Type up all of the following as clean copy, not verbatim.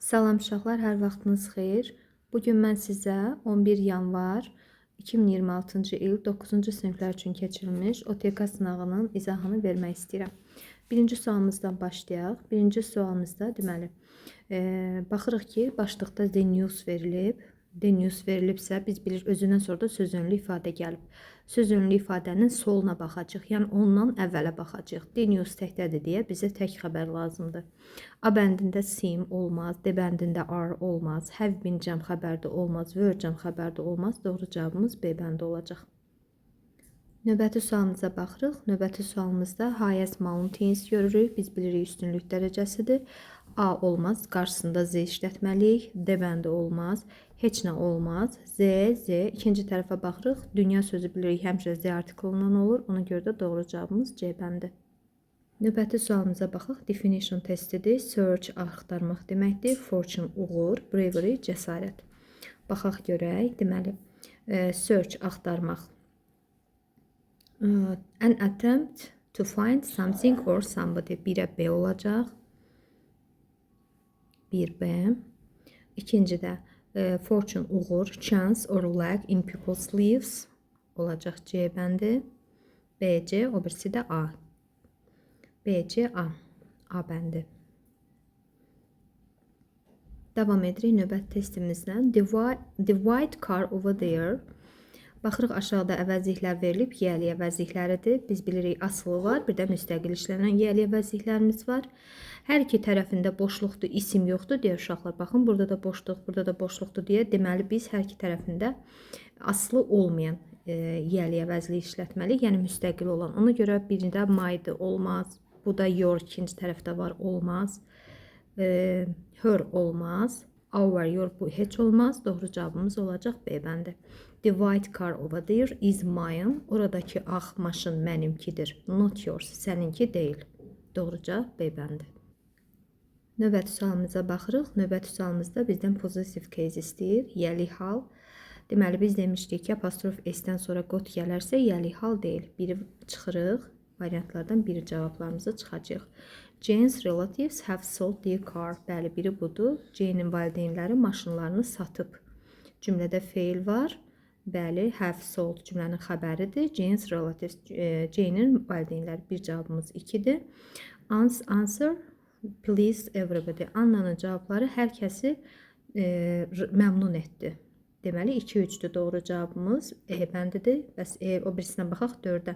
Salam uşaqlar, hər vaxtınız xeyir. Bu gün mən sizə 11 yanvar 2026-cı il 9-cu siniflər üçün keçirilmiş OTK sınağının izahını vermək istəyirəm. Birinci sualımızdan başlayaq. Birinci sualımızda deməli, baxırıq ki, başlıqda the news verilib. The news verilibsə, biz bilir özündən sonra da sözönlü ifadə gəlib. Sözönlü ifadənin soluna baxacağıq, yəni ondan əvvələ baxacağıq. The news təkdədir deyə bizə tək xəbər lazımdır. A bəndində seem olmaz, D bəndində are olmaz, have been cəm xəbərdə olmaz, were cəm xəbərdə olmaz. Doğru cavabımız B bəndi olacaq. Növbəti sualımıza baxırıq. Növbəti sualımızda highest mountains görürük. Biz bilirik üstünlük dərəcəsidir. A olmaz, qarşısında Z işlətməliyik. D bəndi olmaz, heç nə olmaz. Z, Z. İkinci tərəfə baxırıq. Dünya sözü bilirik həmişə Z artiklından olur. Ona görə də doğru cavabımız C bəndi. Növbəti sualımıza baxaq. Definition testidir. Search axtarmaq deməkdir. Fortune uğur, bravery cəsarət. Baxaq görək. Deməli, search axtarmaq. An attempt to find something or somebody. 1-ə B olacaq. 1B. İkincidə fortune uğur, chance or luck in people's lives olacaq C bəndi. B, C, o birisi də A. B, C, A. A bəndi. Davam edirik növbəti testimizlə. The white car over there. Baxırıq aşağıda əvəzliklər verilib, yiyəli əvəzlikləridir. Biz bilirik asılı var, bir də müstəqil işlənən yiyəli əvəzliklərimiz var. Hər iki tərəfində boşluqdur, isim yoxdur deyə uşaqlar. Baxın, burada da boşluq, burada da boşluqdur deyə. Deməli biz hər iki tərəfində asılı olmayan yiyəli əvəzlik işlətməliyik, yəni müstəqil olan. Ona görə birində my-dır, olmaz. Bu da your ikinci tərəfdə var, olmaz. Her olmaz. Our, your bu heç olmaz. Doğru cavabımız olacaq B bəndi. The white car over there is mine. Oradakı ağ maşın mənimkidir. Not yours. Səninki deyil. Doğru cavab B bəndi. Növbəti sualımıza baxırıq. Növbəti sualımızda bizdən possessive case istəyir. Yiyəli hal. Deməli biz demişdik ki, apostrof s-dən sonra got gələrsə yiyəli hal deyil. Biri çıxırıq. Variantlardan biri cavablarımızı çıxacaq. Jane's relatives have sold their car. Bəli, biri budur. Jane'in valideynləri maşınlarını satıb. Cümlədə feil var. Bəli, have sold cümlənin xəbəridir. Jane's relatives, Jane'in valideynləri. Bir cavabımız 2-dir. Anne's answer pleased everybody. Annanın cavabları hər kəsi məmnun etdi. Deməli 2-3-dür doğru cavabımız. E bəndidir. Bəs o birisinə baxaq 4-ə.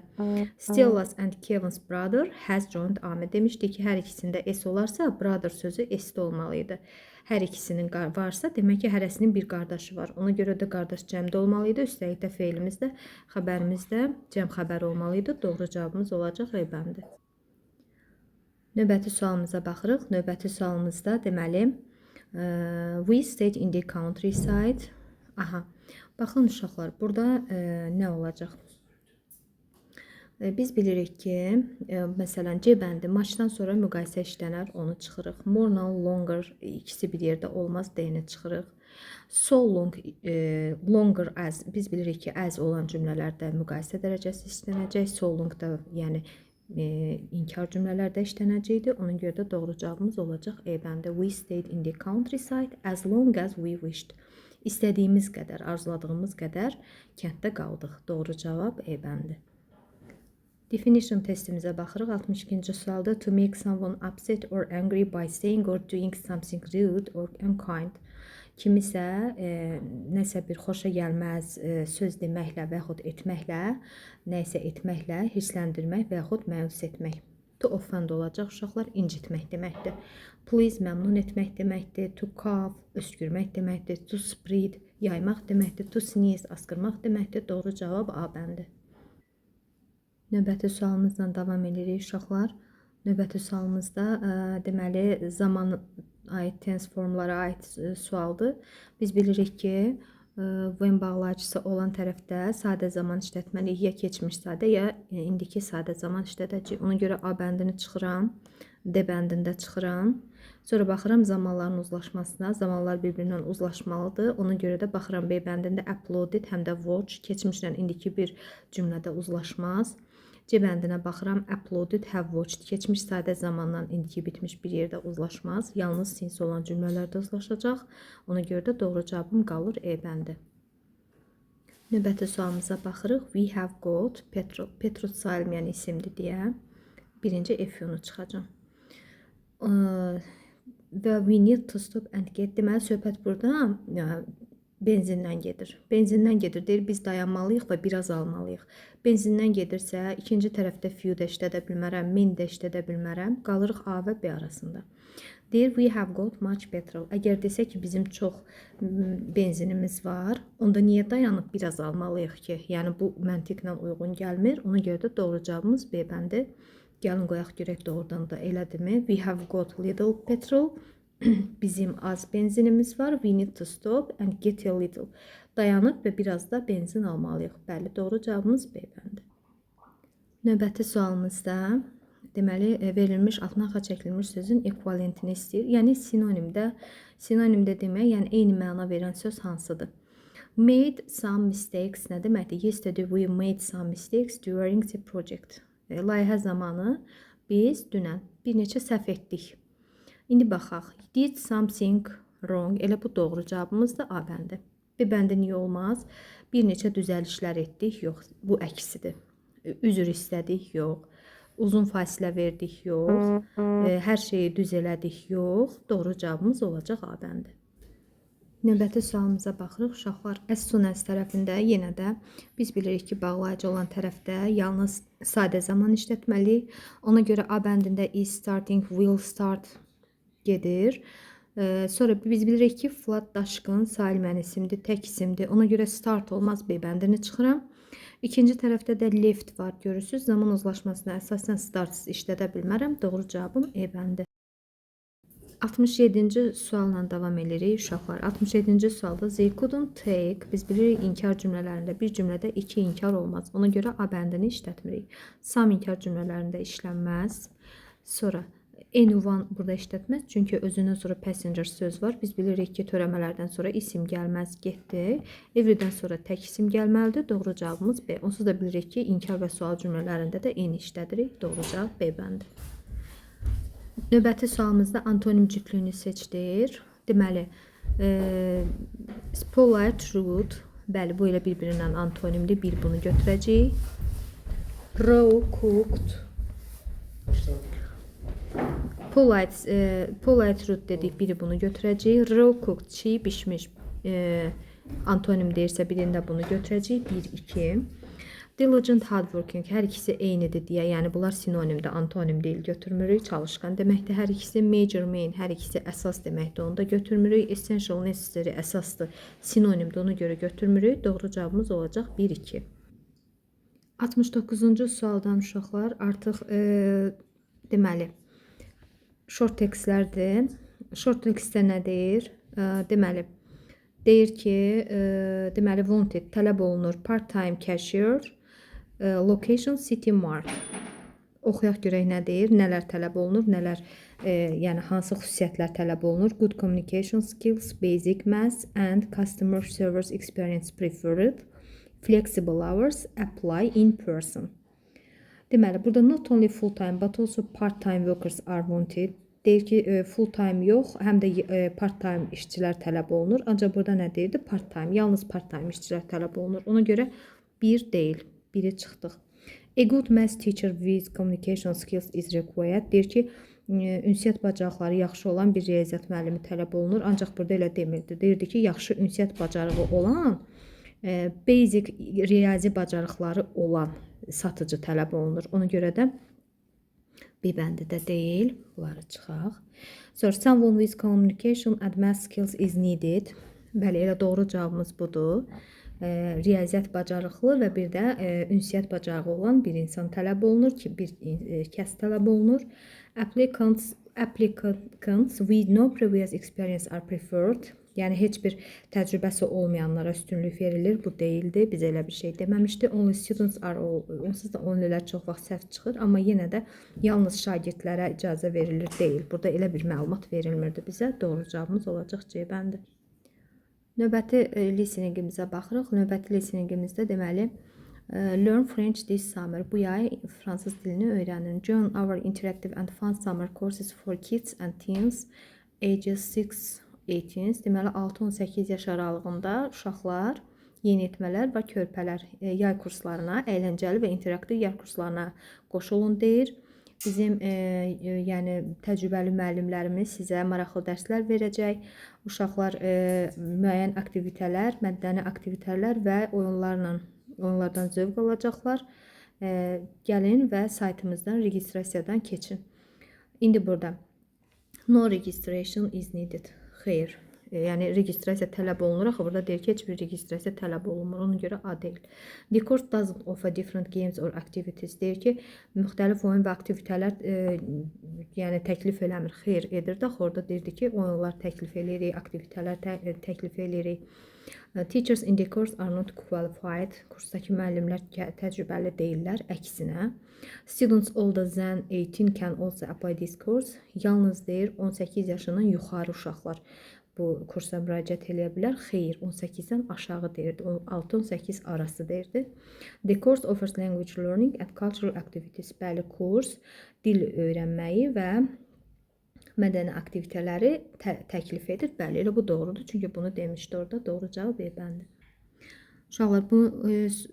Stella's and Kevin's brother has joined army. Demişdik ki, hər ikisində S olarsa, brother sözü S-də olmalı idi. Hər ikisinin varsa, demək ki, hərəsinin bir qardaşı var. Ona görə də qardaş cəmdə olmalı idi. Üstəlik də feilimiz də, xəbərimiz də cəm xəbər olmalı idi. Doğru cavabımız olacaq E bəndi. Növbəti sualımıza baxırıq. Növbəti sualımızda deməli, we stayed in the countryside. Aha. Baxın uşaqlar, burada nə olacaq? Biz bilirik ki, məsələn, C bəndi muchdan sonra müqayisə işlənər, onu çıxırıq. More longer ikisi bir yerdə olmaz, D-ni çıxırıq. So long, longer as biz bilirik ki, as olan cümlələrdə müqayisə dərəcəsi işlənəcək. So long da, yəni inkar cümlələrdə işlənəcəkdir. Ona görə də doğru cavabımız olacaq E bəndi. We stayed in the countryside as long as we wished. İstədiyimiz qədər, arzuladığımız qədər kənddə qaldıq. Doğru cavab E bəndi. Definition testimizə baxırıq. 62-ci sualda to make someone upset or angry by saying or doing something rude or unkind. Kimisə nəsə bir xoşa gəlməz söz deməklə və yaxud etməklə, nəsə etməklə hirsləndirmək və yaxud məyus etmək. To offend olacaq uşaqlar, incitmək deməkdir. Please məmnun etmək deməkdir. To cough öskürmək deməkdir. To spread yaymaq deməkdir. To sneeze asqırmaq deməkdir. Doğru cavab A bəndi. Növbəti sualımızla davam edirik uşaqlar. Növbəti sualımızda deməli zaman aid tense formlara aid sualdır. Biz bilirik ki, when bağlayıcısı olan tərəfdə sadə zaman işlətməliyik. Ya keçmiş sadə, ya indiki sadə zaman işlədəcəyik. Ona görə A bəndini çıxıram, D bəndində çıxıram. Sonra baxıram zamanların uzlaşmasına. Zamanlar bir-birindən uzlaşmalıdır. Ona görə də baxıram B bəndində uploaded həm də watch keçmişlə indiki bir cümlədə uzlaşmaz. C bəndinə baxıram. Uploaded, have watched. Keçmiş sadə zamandan indiki bitmiş bir yerdə uzlaşmaz. Yalnız since olan cümlələrdə uzlaşacaq. Ona görə də doğru cavabım qalır E bəndi. Növbəti sualımıza baxırıq. We have got petrol. Petrol sayılmayan isimdir deyə birinci F-yonu çıxacağam. Və we need to stop and get. Deməli söhbət burada benzindən gedir. Benzindən gedir. Deyir biz dayanmalıyıq və biraz almalıyıq. Benzindən gedirsə, ikinci tərəfdə few də işlədə bilmərəm, many də işlədə bilmərəm. Qalırıq A və B arasında. Deyir we have got much petrol. Əgər desə ki, bizim çox benzinimiz var, onda niyə dayanıb biraz almalıyıq ki? Yəni bu məntiqlə uyğun gəlmir. Ona görə də doğru cavabımız B bəndi. Gəlin qoyaq görək doğrudan da elədimi? We have got little petrol. Bizim az benzinimiz var. We need to stop and get a little. Dayanıb və biraz da benzin almalıyıq. Bəli, doğru cavabımız B bəndi. Növbəti sualımızda deməli verilmiş altına xətt çəkilmiş sözün ekvivalentini istəyir. Yəni sinonimdə, sinonimdə demək, yəni eyni məna verən söz hansıdır? Made some mistakes nə deməkdir? Yesterday we made some mistakes during the project. Layihə zamanı biz dünən bir neçə səhv etdik. İndi baxaq. Did something wrong. Elə bu doğru cavabımızdır A bəndi. B bəndi niyə olmaz? Bir neçə düzəlişlər etdik. Yox, bu əksidir. Üzr istədik. Yox. Uzun fasilə verdik. Yox. Hər şeyi düz elədik. Yox. Doğru cavabımız olacaq A bəndi. Növbəti sualımıza baxırıq. Uşaqlar, as soon as tərəfində yenə də biz bilirik ki, bağlayıcı olan tərəfdə yalnız sadə zaman işlətməliyik. Ona görə A bəndində is starting, will start gedir. Sonra biz bilirik ki, flood daşqın sayılmayan isimdir, tək isimdir. Ona görə start olmaz, B bəndini çıxıram. İkinci tərəfdə də left var, görürsüz. Zaman uzlaşmasına əsasən starts işlədə bilmərəm. Doğru cavabım E bəndi. 67-ci sualla davam edirik uşaqlar. 67-ci sualda they couldn't take, biz bilirik inkar cümlələrində bir cümlədə iki inkar olmaz. Ona görə A bəndini işlətmirik. Some inkar cümlələrində işlənməz. Sonra anyone burada işlətməz. Çünki özündən sonra passenger söz var. Biz bilirik ki, törəmələrdən sonra isim gəlməz, getdi. Everydən sonra tək isim gəlməlidir. Doğru cavabımız B. Onsuz da bilirik ki, inkar və sual cümlələrində də eyni işlədirik. Doğru cavab B bəndi. Növbəti sualımızda antonim cütlüyünü seçdir. Deməli, polite, rude. Bəli, bu elə bir-birindən antonimdir. Bir bunu götürəcəyik. Raw, cooked. Polite, rude dedik, biri bunu götürəcəyik. Raw, cooked, çiğ bişmiş antonim deyirsə, birində bunu götürəcəyik. 1, 2. Diligent, hardworking, hər ikisi eynidir deyə, yəni bunlar sinonimdir, antonim deyil, götürmürük. Çalışqan deməkdir hər ikisi. Major, main, hər ikisi əsas deməkdir, onu da götürmürük. Essential, necessary əsasdır, sinonimdir, ona görə götürmürük. Doğru cavabımız olacaq 1, 2. 69-cu sualdan uşaqlar artıq deməli short tekstlərdir. Short tekstdə nə deyir? Deməli deyir ki, deməli wanted, tələb olunur part-time cashier, location City Mart. Oxuyaq görək nə deyir, nələr tələb olunur, nələr, yəni hansı xüsusiyyətlər tələb olunur. Good communication skills, basic maths and customer service experience preferred. Flexible hours, apply in person. Deməli, burada not only full-time but also part-time workers are wanted. Deyir ki, full-time yox, həm də part-time işçilər tələb olunur. Ancaq burada nə deyirdi? Part-time, yalnız part-time işçilər tələb olunur. Ona görə bir deyil, biri çıxdıq. A good math teacher with communication skills is required. Deyir ki, ünsiyyət bacarıqları yaxşı olan bir riyaziyyat müəllimi tələb olunur. Ancaq burada elə demirdi. Deyirdi ki, yaxşı ünsiyyət bacarığı olan, basic riyazi bacarıqları olan satıcı tələb olunur. Ona görə də bir bəndi də deyil. Bunları çıxaq. Sonra someone with communication and math skills is needed. Bəli, elə doğru cavabımız budur. Riyaziyyat bacarıqlı və bir də ünsiyyət bacarığı olan bir insan tələb olunur ki, bir kəs tələb olunur. Applicants with no previous experience are preferred. Yəni heç bir təcrübəsi olmayanlara üstünlük verilir. Bu deyildi. Biz elə bir şey deməmişdi. Only students are all, onsuz da only'lər çox vaxt səhv çıxır, amma yenə də yalnız şagirdlərə icazə verilir deyil. Burada elə bir məlumat verilmirdi bizə. Doğru cavabımız olacaq C bəndi. Növbəti listeningimizə baxırıq. Növbəti listeningimizdə deməli Learn French this summer. Bu yay fransız dilini öyrənin. Join our interactive and fun summer courses for kids and teens ages 6-18. Deməli 6-18 yaş aralığında uşaqlar, yeniyetmələr və körpələr yay kurslarına, əyləncəli və interaktiv yay kurslarına qoşulun deyir. Bizim yəni təcrübəli müəllimlərimiz sizə maraqlı dərslər verəcək. Uşaqlar müəyyən aktivitələr, mədəni aktivitələr və oyunlardan zövq alacaqlar. Gəlin və saytımızdan registrasiyadan keçin. İndi burada no registration is needed. Xeyr. Yəni registrasiya tələb olunur. Axı burada deyir ki, heç bir registrasiya tələb olunmur. Ona görə A deyil. The course doesn't offer different games or activities. Deyir ki, müxtəlif oyun və aktivitələr yəni təklif eləmir. Xeyr edir də. Axı orada deyirdi ki, oyunlar təklif eləyirik, aktivitələr təklif eləyirik. Teachers in the course are not qualified. Kursdakı müəllimlər təcrübəli deyillər, əksinə. Students older than 18 can also apply this course. Yalnız deyir 18 yaşından yuxarı uşaqlar bu kursa müraciət eləyə bilər. Xeyr, 18-dən aşağı deyirdi. 6-18 arası deyirdi. The course offers language learning and cultural activities. Bəli, kurs dil öyrənməyi və mədəni aktivitələri təklif edir. Bəli, elə bu doğrudur. Çünki bunu demişdi orada. Doğru cavab B bəndi. Uşaqlar,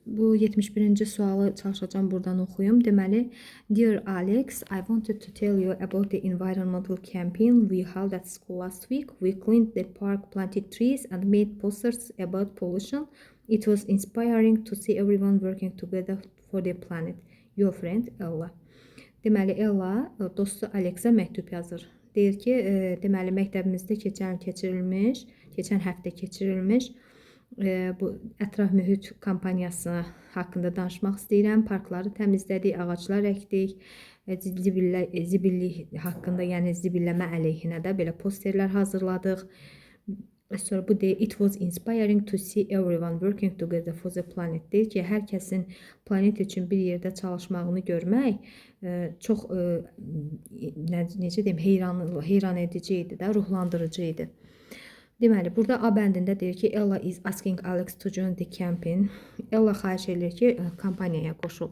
bu 71-ci sualı çalışacağam buradan oxuyum. Deməli, Dear Alex, I wanted to tell you about the environmental campaign we held at school last week. We cleaned the park, planted trees and made posters about pollution. It was inspiring to see everyone working together for the planet. Your friend Ella. Deməli, Ella dostu Alexə məktub yazır. Deyir ki, deməli məktəbimizdə keçən həftə keçirilmiş bu ətraf mühit kampaniyası haqqında danışmaq istəyirəm. Parkları təmizlədik, ağaclar əkdik, zibillik haqqında, yəni zibilləmə əleyhinə də belə posterlər hazırladıq. Sonra bu deyir, it was inspiring to see everyone working together for the planet. Deyir ki, hər kəsin planet üçün bir yerdə çalışmağını görmək çox necə deyim, heyran edici idi də, ruhlandırıcı idi. Deməli, burada A bəndində deyir ki, Ella is asking Alex to join the campaign. Ella xahiş eləyir ki, kampaniyaya qoşul.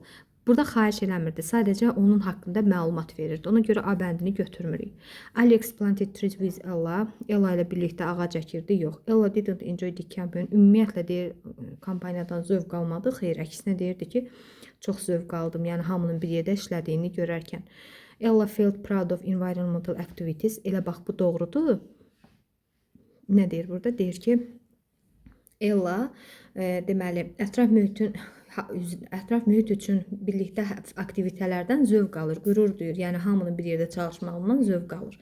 Burada xahiş eləmirdi, sadəcə onun haqqında məlumat verirdi. Ona görə A bəndini götürmürük. Alex planted trees with Ella. Ella ilə birlikdə ağac əkirdi. Yox. Ella didn't enjoy the campaign. Ümumiyyətlə deyir, kampaniyadan zövq almadı. Xeyr, əksinə deyirdi ki, çox zövq aldım. Yəni hamının bir yerdə işlədiyini görərkən. Ella felt proud of environmental activities. Elə bax bu doğrudur. Nə deyir burada? Deyir ki, Ella deməli ətraf mühit üçün birlikdə aktivitələrdən zövq alır, qürur duyur. Yəni hamının bir yerdə çalışmağından zövq alır.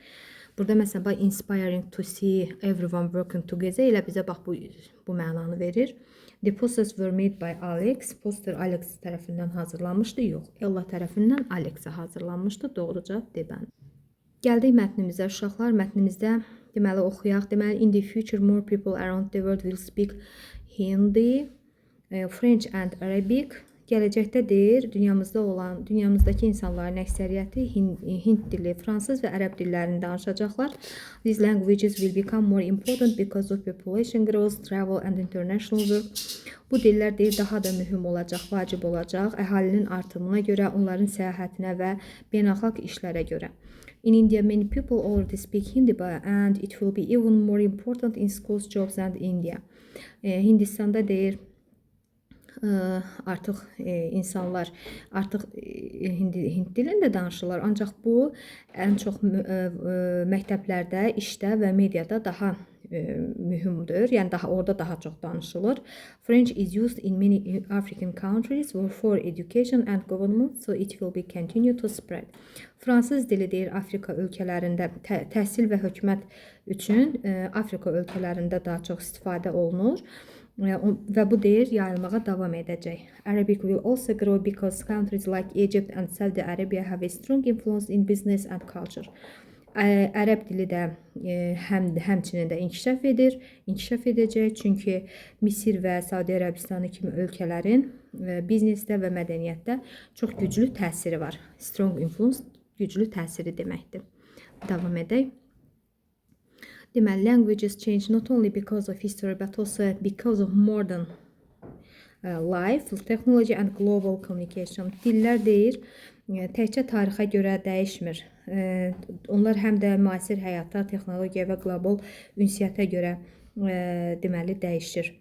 Burada məsələn bax inspiring to see everyone working together elə bizə bax bu mənanı verir. The posters were made by Alex. Poster Alex tərəfindən hazırlanmışdı. Yox, Ella tərəfindən Alexə hazırlanmışdı. Doğru cavab D bəndi. Gəldik mətnimizə. Uşaqlar, mətnimizdə deməli oxuyaq. Deməli in the future more people around the world will speak Hindi, French and Arabic. Gələcəkdə deyir, dünyamızdakı insanların əksəriyyəti Hind dili, fransız və ərəb dillərini danışacaqlar. These languages will become more important because of population growth, travel and international work. Bu dillər deyir daha da mühüm olacaq, vacib olacaq əhalinin artımına görə, onların səyahətinə və beynəlxalq işlərə görə. In India, many people already speak Hindi, and it will be even more important in schools, jobs and India. Hindistanda deyir artıq insanlar artıq Hind dilində danışırlar. Ancaq bu ən çox məktəblərdə, işdə və mediada daha mühümdür. Yəni daha orada daha çox danışılır. French is used in many African countries for education and government, so it will be continue to spread. Fransız dili deyir Afrika ölkələrində təhsil və hökumət üçün Afrika ölkələrində daha çox istifadə olunur. Və bu deyir yayılmağa davam edəcək. Arabic will also grow because countries like Egypt and Saudi Arabia have a strong influence in business and culture. Ərəb dili də həmçinin də inkişaf edir, inkişaf edəcək. Çünki Misir və Səudiyyə Ərəbistanı kimi ölkələrin biznesdə və mədəniyyətdə çox güclü təsiri var. Strong influence güclü təsiri deməkdir. Davam edək. Deməli, languages change not only because of history, but also because of modern life, technology and global communication. Dillər deyir, təkcə tarixə görə dəyişmir. Onlar həm də müasir həyata, texnologiya və qlobal ünsiyyətə görə deməli dəyişir.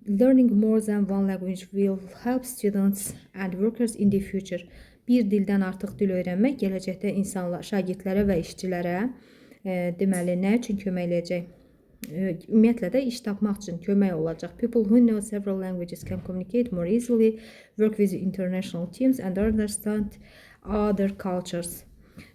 Learning more than one language will help students and workers in the future. Bir dildən artıq dil öyrənmək gələcəkdə insanlar, şagirdlərə və işçilərə deməli nə üçün kömək eləyəcək? Ümumiyyətlə də iş tapmaq üçün kömək olacaq. People who know several languages can communicate more easily, work with international teams and understand other cultures.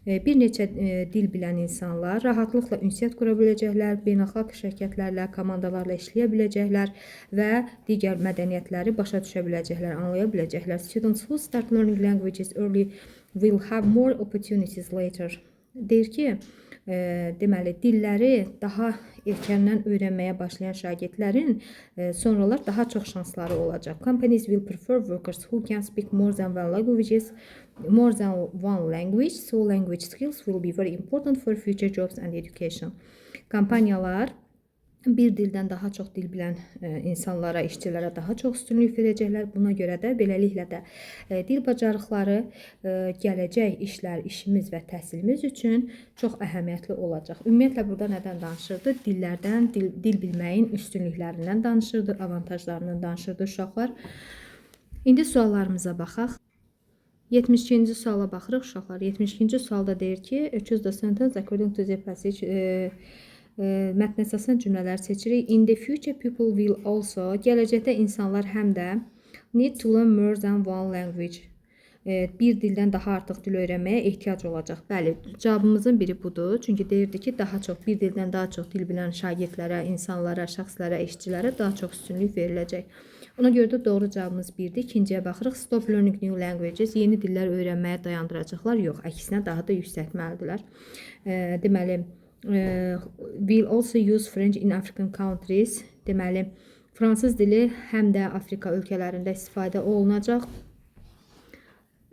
Bir neçə dil bilən insanlar rahatlıqla ünsiyyət qura biləcəklər, beynəlxalq şirkətlərlə, komandalarla işləyə biləcəklər və digər mədəniyyətləri başa düşə biləcəklər, anlaya biləcəklər. Students who start learning languages early will have more opportunities later. Deyir ki, deməli dilləri daha erkəndən öyrənməyə başlayan şagirdlərin sonralar daha çox şansları olacaq. Companies will prefer workers who can speak more than one language, so language skills will be very important for future jobs and education. Kompaniyalar bir dildən daha çox dil bilən insanlara, işçilərə daha çox üstünlük verəcəklər. Buna görə də beləliklə də dil bacarıqları gələcək işlər, işimiz və təhsilimiz üçün çox əhəmiyyətli olacaq. Ümumiyyətlə burada nədən danışırdı? Dillərdən, dil bilməyin üstünlüklərindən danışırdı, avantajlarından danışırdı uşaqlar. İndi suallarımıza baxaq. 72-ci suala baxırıq uşaqlar. 72-ci sualda deyir ki, choose the sentence according to the passage. Mətn əsasən cümlələr seçirik. In the future people will also, gələcəkdə insanlar həm də, need to learn more than one language. Bir dildən daha artıq dil öyrənməyə ehtiyac olacaq. Bəli, cavabımızın biri budur. Çünki deyirdi ki, daha çox bir dildən daha çox dil bilən şagirdlərə, insanlara, şəxslərə, işçilərə daha çox üstünlük veriləcək. Ona görə də doğru cavabımız birdir. İkinciyə baxırıq. Stop learning new languages. Yeni dillər öyrənməyə dayandıracaqlar. Yox, əksinə daha da yüksəltməlidirlər. Deməli, will also use French in African countries. Deməli, fransız dili həm də Afrika ölkələrində istifadə olunacaq.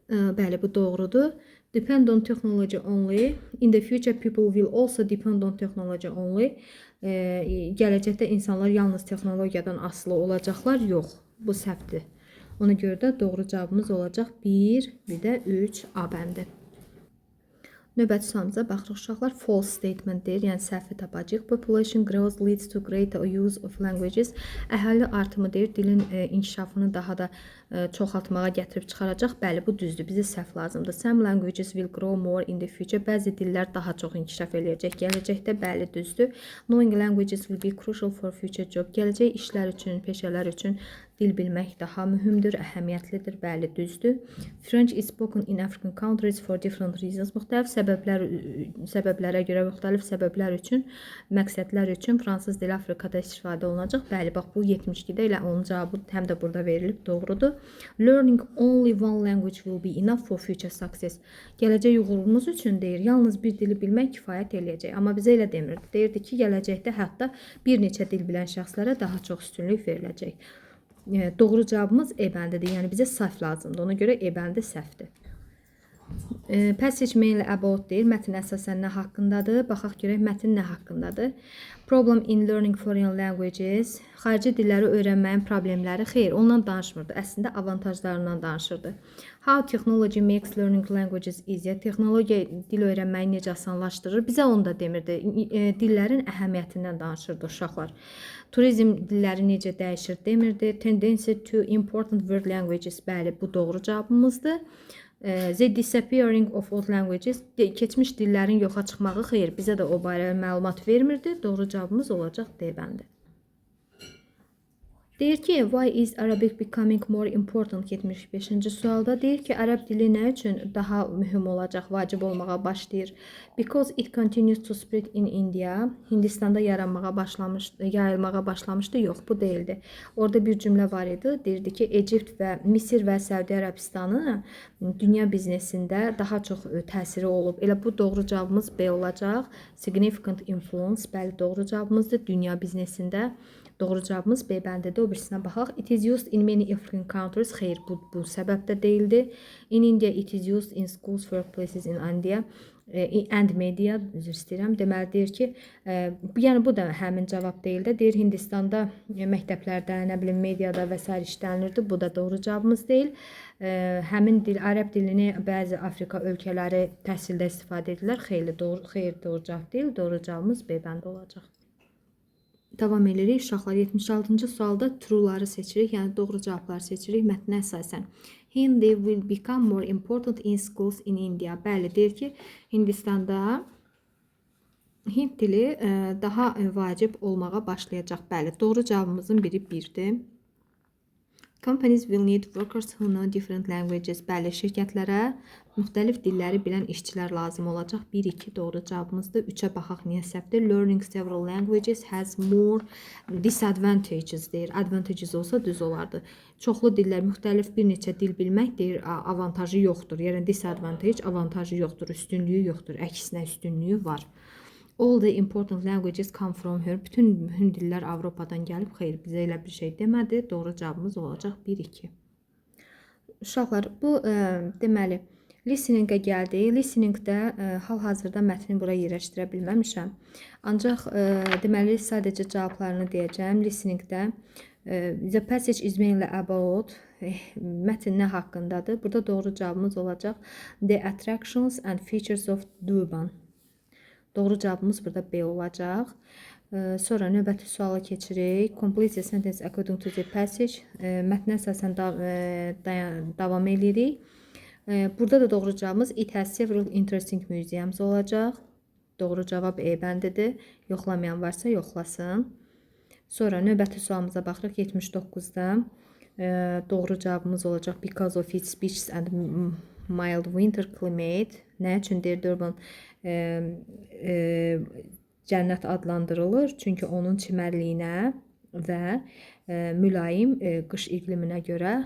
Bəli, bu doğrudur. Depend on technology only. In the future people will also depend on technology only. Gələcəkdə insanlar yalnız texnologiyadan asılı olacaqlar. Yox, bu səhvdir. Ona görə də doğru cavabımız olacaq 1, bir də 3 A bəndi. Növbəti sualımıza baxırıq uşaqlar. False statement deyir, yəni səhvi tapacağıq. Population growth leads to greater use of languages. Əhali artımı deyir, dilin inkişafını daha da çoxaltmağa gətirib çıxaracaq. Bəli, bu düzdür. Bizə səhv lazımdır. Some languages will grow more in the future. Bəzi dillər daha çox inkişaf eləyəcək gələcəkdə. Bəli, düzdür. Knowing languages will be crucial for future job. Gələcək işlər üçün, peşələr üçün dil bilmək daha mühümdür, əhəmiyyətlidir. Bəli, düzdür. French is spoken in African countries for different reasons. Müxtəlif səbəblərə görə, müxtəlif səbəblər üçün, məqsədlər üçün fransız dili Afrikada istifadə olunacaq. Bəli, bax bu 72-də elə onun cavabı həm də burada verilib, doğrudur. Learning only one language will be enough for future success. Gələcək uğurumuz üçün deyir, yalnız bir dili bilmək kifayət eləyəcək. Amma bizə elə demirdi. Deyirdi ki, gələcəkdə hətta bir neçə dil bilən şəxslərə daha çox üstünlük veriləcək. Doğru cavabımız E bəndidir. Yəni bizə səhv lazımdır. Ona görə E bəndi səhvdir. Passage mainly about deyir. Mətn əsasən nə haqqındadır? Baxaq görək mətn nə haqqındadır. Problem in learning foreign languages. Xarici dilləri öyrənməyin problemləri. Xeyr, ondan danışmırdı. Əslində avantajlarından danışırdı. How technology makes learning languages easier. Texnologiya dil öyrənməyi necə asanlaşdırır? Bizə onu da demirdi. Dillərin əhəmiyyətindən danışırdı uşaqlar. Turizm dilləri necə dəyişir demirdi. Tendency to important world languages. Bəli, bu doğru cavabımızdır. The disappearing of old languages, keçmiş dillərin yoxa çıxmağı, xeyr, bizə də o barədə məlumat vermirdi. Doğru cavabımız olacaq D bəndi. Deyir ki, why is Arabic becoming more important 75-ci sualda deyir ki, ərəb dili nə üçün daha mühüm olacaq, vacib olmağa başlayır? Because it continues to spread in India. Hindistanda yaranmağa başlamış, yayılmağa başlamışdı. Yox, bu deyildi. Orada bir cümlə var idi. Deyirdi ki, Egypt və Misir və Səudiyyə Ərəbistanı dünya biznesində daha çox təsiri olub. Elə bu doğru cavabımız B olacaq. Significant influence, bəli, doğru cavabımızdır dünya biznesində. Doğru cavabımız B bəndidir. O birisinə baxaq. It is used in many African countries. Xeyr, bu səbəb də deyildi. In India it is used in schools, workplaces in India. And media, üzr istəyirəm. Deməli deyir ki, yəni bu da həmin cavab deyil də. Deyir Hindistanda məktəblərdə, nə bilim mediada və sair işlənilirdi. Bu da doğru cavabımız deyil. Həmin dil, ərəb dilini bəzi Afrika ölkələri təhsildə istifadə edirlər. Xeyli doğru, xeyir, doğru cavab deyil. Doğru cavabımız B bəndi olacaq. Davam edirik. Uşaqlar, 76-cı sualda true-ları seçirik. Yəni doğru cavabları seçirik mətnə əsasən. Hindi will become more important in schools in India. Bəli, deyir ki, Hindistanda Hind dili daha vacib olmağa başlayacaq. Bəli, doğru cavabımızın biri 1-dir. Companies will need workers who know different languages. Bəli, şirkətlərə müxtəlif dilləri bilən işçilər lazım olacaq. 1, 2 doğru cavabımızdır. 3-ə baxaq, niyə səhvdir? Learning several languages has more disadvantages deyir. Advantages olsa düz olardı. Çoxlu dillər, müxtəlif bir neçə dil bilmək deyir, avantajı yoxdur. Yəni disadvantage, avantajı yoxdur, üstünlüyü yoxdur. Əksinə üstünlüyü var. All the important languages come from here. Bütün mühüm dillər Avropadan gəlib. Xeyr, bizə elə bir şey demədi. Doğru cavabımız olacaq 1-2. Uşaqlar, bu deməli listening-ə gəldik. Listening-də hal-hazırda mətni bura yerləşdirə bilməmişəm. Ancaq deməli sadəcə cavablarını deyəcəm. Listening-də the passage is mainly about, mətn nə haqqındadır? Burada doğru cavabımız olacaq the attractions and features of Durban. Doğru cavabımız burada B olacaq. Sonra növbəti suala keçirik. Complete the sentence according to the passage. Mətnə əsasən davam edirik. Burada da doğru cavabımız it has several interesting museums olacaq. Doğru cavab E bəndidir. Yoxlamayan varsa yoxlasın. Sonra növbəti sualımıza baxırıq 79-da. Doğru cavabımız olacaq because of its beaches and mild winter climate. Nə üçün deyir Durban cənnət adlandırılır? Çünki onun çimərliyinə və mülayim qış iqliminə görə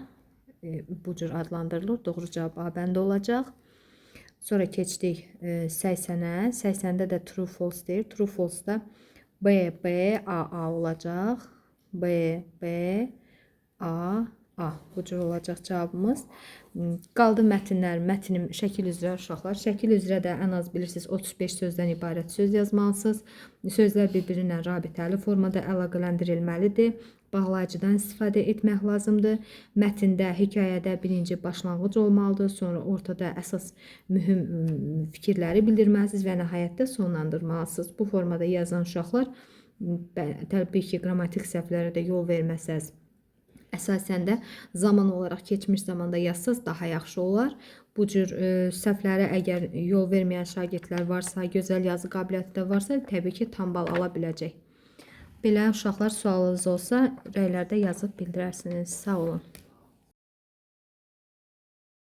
bu cür adlandırılır. Doğru cavab A bəndi olacaq. Sonra keçdik 80-ə. 80-də də true false deyir. True false-da B, B, A, A olacaq. B, B, A, A. Bu cür olacaq cavabımız. Qaldı mətnlər. Mətnim şəkil üzrə uşaqlar. Şəkil üzrə də ən az bilirsiniz 35 sözdən ibarət söz yazmalısınız. Sözlər bir-biri ilə rabitəli formada əlaqələndirilməlidir. Bağlayıcıdan istifadə etmək lazımdır. Mətndə, hekayədə birinci başlanğıc olmalıdır, sonra ortada əsas mühüm fikirləri bildirməlisiniz və nəhayətdə sonlandırmalısınız. Bu formada yazan uşaqlar təbii ki, qrammatik səhvlərə də yol verməsəz, əsasən də zaman olaraq keçmiş zamanda yazsaz daha yaxşı olar. Bu cür səhvlərə əgər yol verməyən şagirdlər varsa, gözəl yazı qabiliyyəti də varsa, təbii ki, tam bal ala biləcək. Belə uşaqlar, sualınız olsa rəylərdə yazıb bildirərsiniz. Sağ olun.